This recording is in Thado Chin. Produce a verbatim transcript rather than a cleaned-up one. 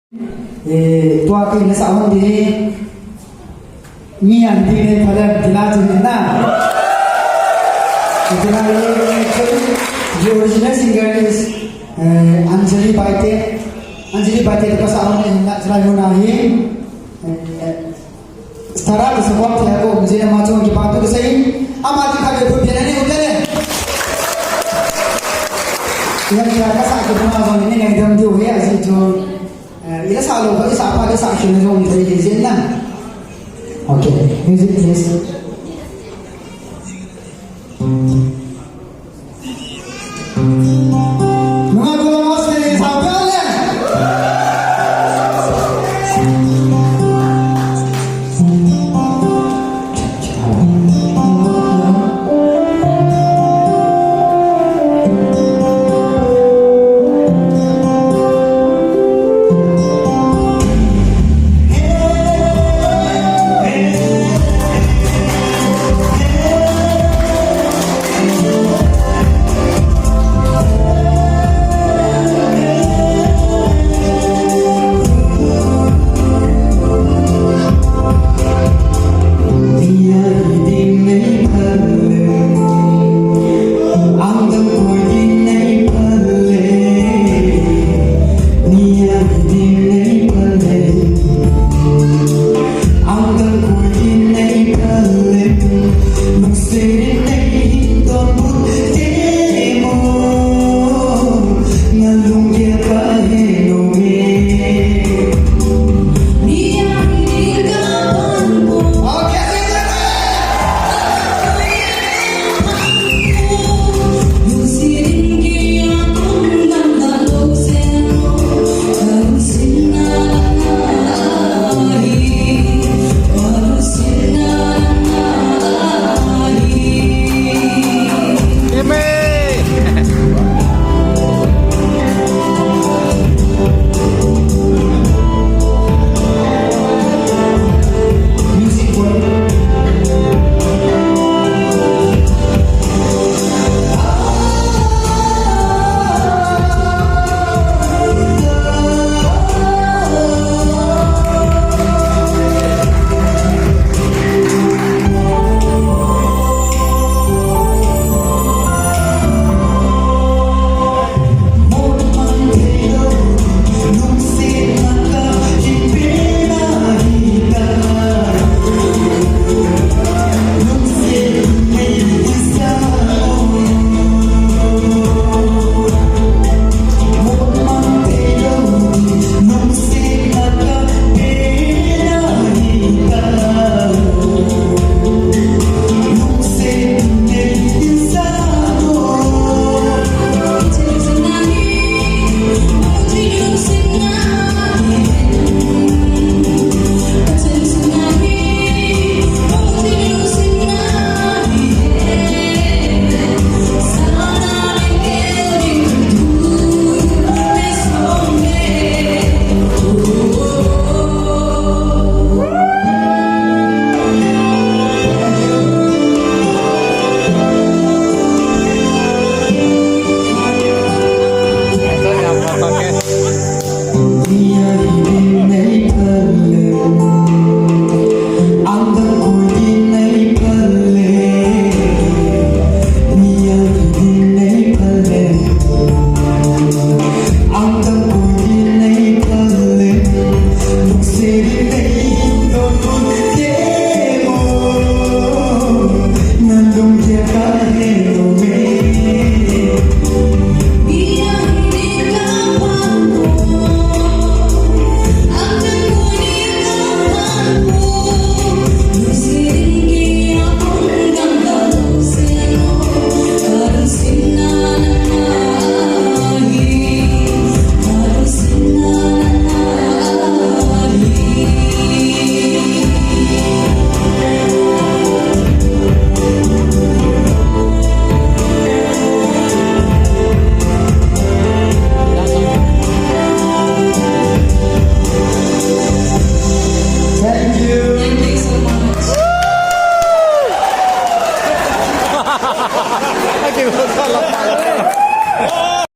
Eh, tua kei na sa hon di. Mi an di ne phalam di la chu na. Di la le, the original singer is, eh, Anjali Baite. Anjali Baite ka sa hon na, di la yun na hi. Eh, Star-a ka support thei a ko, um jeh in ama chunga kipathu kasei in, ama ding khat vei phut pia na nei u te le. Hiche a ka sa kit ma jong in nei ngaidam diu ahi, ajeh chu, eh, i la sa lou kha, i sa phat, i sa khen jong thei ahi jeh in na. Okay, music please.